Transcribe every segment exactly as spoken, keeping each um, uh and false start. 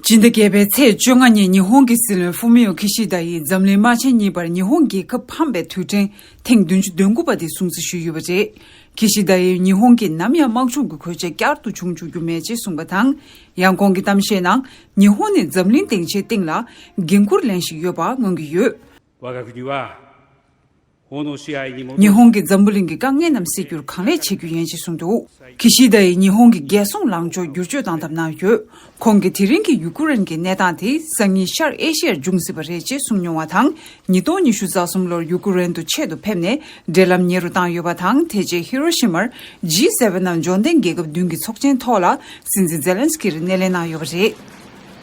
སྤྱི་ཟླ་བརྒྱད་པའི་ཚེས་བཅོ་ལྔ་ཉིན་ཉི་ཧོང་གི་སྲིད་བློན་ཧྥུ་མི་ཡོ་ཁི་ཤི་དཱ་ཡིས་འཛམ་གླིང་དམག་ཆེན་གཉིས་པར་ཉི་ཧོང་རྒྱལ་ཁབ་ཕམ་པའི་དུས་དྲན་ཐེངས་བདུན་ཅུ་དོན་དགུ་པ་དེ་སྲུང་བརྩི་ཞུས་ཡོད་པ་རེད། ཁི་ཤི་དཱ་ཡིས་ཉི་ཧོང་གིས་ནམ་ཡང་དམག་འཁྲུག་གི་གོད་ཆག་བསྐྱར་དུ་བྱུང་བཅུག་རྒྱུ་མེད་ཅེས་གསུངས་པ་དང་། ཡང་ཁོང་གི་གཏམ་བཤད་ནང་ཉི་ཧོང་ནི་འཛམ་གླིང་སྡིངས་ཆའི་སྟེང་ལ་འགན་འཁུར་ལེན་བཞིན་ཡོད་པ་མངོན་གྱི་ཡོད། 我が国は法の支配に基づいて ཉི་ཧོང་གིས་འཛམ་བུ་གླིང་གི་དཀའ་ངལ་རྣམས་སེལ་རྒྱུར་གང་ལེགས་བྱེད་རྒྱུ་ཡིན་ཅེས་གསུངས་འདུག་ཁི་ཤི་དཱ་ཡིས་ཉི་ཧོང་གི་རྒྱལ་སྲུང་ལངས་ཕྱོགས་བསྒྱུར་བཅོས་བཏང་ཐབས་གནང་ཡོད། ཁོང་གིས་དེ་རིང་གི་ཡུ་ཀེ་རེན་གྱི་གནས་སྟངས་དེ་སང་ཉིན་ཤར་ཨེ་ཤི་ཡར་འབྱུང་སྲིད་པ་རེད་ཅེས་གསུངས་མྱོང་བ་དང་། ཉིས་སྟོང་ཉི་ཤུ་རྩ་གསུམ་ལོར་ཡུ་ཀེ་རེན་དུ་ཆེད་དུ་ཕེབས་ནས་འབྲེལ་ལམ་ཉེ་རུ་བཏང་ཡོད་པ་དང་། དེ་རྗེས་ཧི་རོ་ཤི་མར་ཇི་སེ་བེན་ནང་འབྱོར་ལྡན་རྒྱལ་ཁབ་བདུན་གྱི་ཚོགས་ཆེན་ཐོག་ལ་སྲིད་འཛིན་ཛེ་ལན་སི་ཀིར་སྣེ་ལེན་གནང་ཡོད་པ་རེད།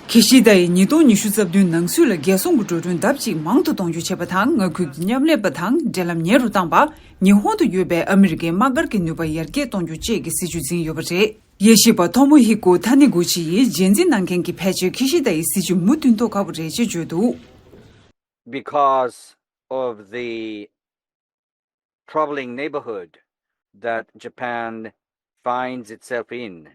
ཁི་ཤི་དཱ་ཡིས་ཉིས་སྟོང་ཉི་ཤུ་རྩ་བདུན་ནང་ཚུད་ལ་རྒྱལ་སྲུང་གི་འགྲོ་གྲོན་ལྡབ་གཅིག་མང་དུ་གཏོང་རྒྱུ་བྱས་པ་དང་། མངའ་ཁུལ་གྱི་མཉམ་ལས་པ་དང་འབྲེལ་ལམ་ཉེ་རུ་བཏང་པ། ཉི་ཧོང་དུ་ཡོད་པའི་ཨ་མི་རི་ཀའི་དམག་སྒར་གྱི་ནུས་པ་ཡར་རྒྱས་གཏོང་རྒྱུ་བཅས་ཀྱི་སྲིད་ཇུས་འཛིན་ཡོད་པ་རེད། དབྱེ་ཞིབ་པ་ཐོ་མོ་ཧི་ཀོ་ཐ་ནི་གུ་ཆི་ཡིས་རྗེས་འཛིན་གནང་མཁན་གྱི་ཕལ་ཆེར་ཁི་ཤི་དཱ་ཡི་སྲིད་ཇུས་མུ་མཐུད་མཐོ་དཀའ་བོ་རེད་ཅེས་བརྗོད་འདུག Because of the troubling neighborhood that Japan finds itself in,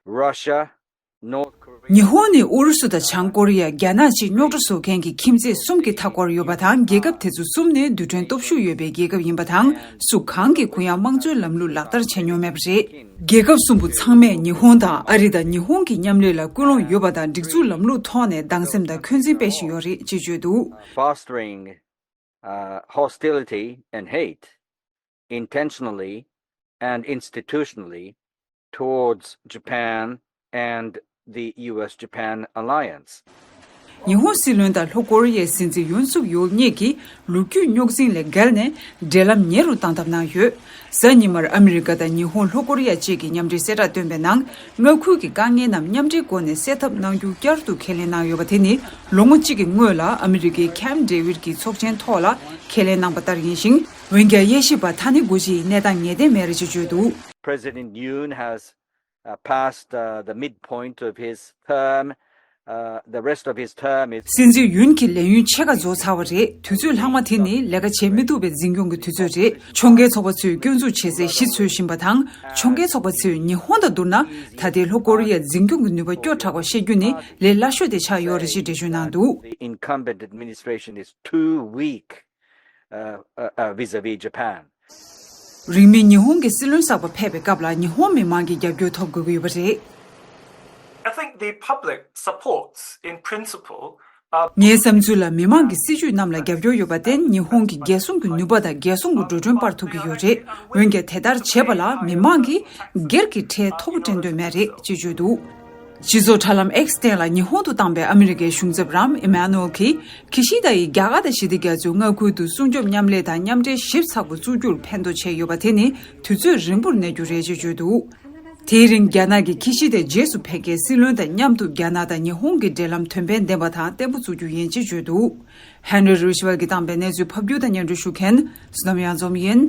Russia, North Korea, ཉི་ཧོང་ནི་ཨུ་རུ་སུ་དང་བྱང་ཀོ་རི་ཡ། རྒྱ་ནག་བཅས་རྙོག་དྲ་བཟོ་མཁན་གྱི་ཁྱིམ་མཚེས་གསུམ་གྱི་མཐའ་སྐོར་ཡོད་པ་དང་། རྒྱལ་ཁབ་དེ་ཚོ་གསུམ་ནི་རྡུལ་ཕྲན་སྟོབས་ཤུགས་ཡོད་པའི་རྒྱལ་ཁབ་ཡིན་པ་དང་། སུ་གང་གིས་གུ་ཡངས་དམངས་གཙོའི་ལམ་ལུགས་ལག་བསྟར་བྱས་མྱོང་མེད་པ་རེད། རྒྱལ་ཁབ་གསུམ་པོ་ཚང་མས་ཉི་ཧོང་དང་ཨ་རི་དང་ཉི་ཧོང་གི་མཉམ་ལས་ལ་སྐུལ་སློང་ཡོད་པ་དང་། སྒྲིག་འཛུགས་ལམ་ལུགས་ཐོག་ནས་སྡང་སེམས་དང་འཁོན་འཛིན་སྤེལ་བཞིན་ཡོད་རེད་ཅེས་བརྗོད་འདུག Fostering, uh, hostility and hate, intentionally and institutionally, towards Japan and the U S Japan alliance. ཉི་ཧོང་སྲིད་བློན་དང་ལྷོ་ཀོ་རི་ཡའི་སྲིད་འཛིན་ཡུན་སུག་ཡོལ་གཉིས་ཀྱིས་ལོ་རྒྱུས་རྙོག་འཛིང་ལས་བརྒལ་ནས་འབྲེལ་ལམ་ཉེ་རུ་བཏང་ཐབས་གནང་ཡོད། གཟའ་ཉི་མར་ཨ་མི་རི་ཀ་དང་ཉི་ཧོང་། ལྷོ་ཀོ་རི་ཡ་བཅས་ཀྱིས་མཉམ་འབྲེལ་གསལ་བསྒྲགས་བཏོན་པའི་ནང་། མངའ་ཁུལ་གྱི་དཀའ་ངལ་རྣམས་མཉམ་འབྲེལ་སྒོ་ནས་སེལ་ཐབས་གནང་རྒྱུ་བསྐྱར་དུ་ཁས་ལེན་གནང་ཡོད་པ་དེ་ནི་ལོ་ངོ་གཅིག་གི་སྔོན་ལ་ཨ་མི་རི་ཀའི་ཁེམ་ཌེ་ཝིད་ཀྱི་ཚོགས་ཆེན་ཐོག་ལ་ཁས་ལེན་གནང་པ་ལྟར་ཡིན་ཞིང་། འོན་ཀྱང་དབྱེ་ཞིབ་པ་ཐ་ནི་གུ་ཆི་ཡིས་གནས་སྟངས་ངེས་གཏན་མེད་རེད་ཅེས་བརྗོད་འདུག President Yoon has, uh, passed, uh, the midpoint of his term. Uh, the rest of his term is སྲིད་འཛིན་ཡུན་གྱི་ལས་ཡུན་ཕྱེད་ཀ་རྫོགས་ཚར་བ་རེད། དུས་ཚོད་ལྷག་མ་དེ་ནི་ལས་ཀ་བྱེད་མི་ཐུབ་པའི་འཛིན་སྐྱོང་གི་དུས་ཚོད་རེད། ཕྱོགས་འགལ་ཚོགས་པ་ཚོས་སྐྱོན་འཛུགས་བྱེད་སའི་གཞི་འཚོལ་བཞིན་པ་དང་། ཕྱོགས་འགལ་ཚོགས་པ་ཚོས་ཉི་ཧོང་དང་བསྡུར་ན། ད་ལྟའི་ལྷོ་ཀོ་རི་ཡའི་འཛིན་སྐྱོང་གི་ནུས་པ་སྐྱོ་དྲགས་པ་བཤད་རྒྱུ་ནི་ལས་སླ་ཤོས་དེ་ཆགས་ཡོད་རེད་ཅེས་འགྲེལ་བརྗོད་གནང་འདུག The incumbent administration is too weak, uh, uh, uh, vis-a-vis Japan. རིང་མིན་ཉི་ཧོང་གི་སྲིད་བློན་གསར་པ་ཕེབས་པའི་སྐབས་ལ་ཉི་ཧོང་མི་མང་གི་རྒྱབ་སྐྱོར་ཐོབ་དགོས་ཀྱི་ཡོད་པ་རེད། I think the public supports, in principle, uh, ངའི་བསམ་ཚུལ་ལ་མི་མང་གི་སྲིད་ཇུས་རྣམས་ལ་རྒྱབ་སྐྱོར་ཡོད་པར་བརྟེན། ཉི་ཧོང་གི་རྒྱལ་སྲུང་གི་ནུས་པ་དང་རྒྱལ་སྲུང་གི་འགྲོ་གྲོན་སྤར་ཐུབ་ཀྱི་ཡོད་རེད། འོན་ཀྱང་དེ་ལྟར་བྱེད་པ་ལ་མི་མང་གིས་སྒེར་གྱི་ཁྲལ་མཐོ་པོ་སྤྲད་འདོད་མེད་རེད་ཅེས་བརྗོད་འདུག་སྤྱི་ཚོགས་དྲ་ལམ་X་སྟེང་ལ་ཉི་ཧོང་དུ་བཏང་པའི་ཨ་མི་རི་ཀའི་གཞུང་ཚབ་རམ་ཨི་མ་ནུ་ཨེལ་གྱིས། ཁི་ཤི་དཱ་ཡིས་རྒྱ་གར་དང་ཞི་བདེ་རྒྱ་མཚོའི་མངའ་ཁུལ་དུ་སྲུང་སྐྱོབ་མཉམ་ལས་དང་མཉམ་འབྲེལ་ཞིབ་ཚགས་པོ་བཙུགས་རྒྱུར་ཕན་ཐོགས་བྱས་ཡོད་པ་དེ་ནི་དུས་ཚོད་རིང་པོར་གནས་རྒྱུ་རེད་ཅེས་བརྗོད་འདུག་དེའི་རིང་རྒྱ་ནག་གི་ཁི་ཤི་དཱའི་རྗེས་སུ་ཕེབས་མཁན་སྲིད་བློན་དང་མཉམ་དུ་རྒྱ་ནག་དང་ཉི་ཧོང་གི་འབྲེལ་ལམ་དོན་ཕན་ལྡན་པ་དང་བརྟན་པོ་བཙུགས་རྒྱུ་ཡིན་ཅེས་བརྗོད་འདུག་ཧན་རི་རུས་ཝེལ་གྱིས་བཏང་པའི་གནས་ཚུལ་ཕབ་སྒྱུར་དང་སྙན་སྒྲོན་ཞུ་མཁན་བསོད་ནམས་གཡང་འཛོམས་ཡིན།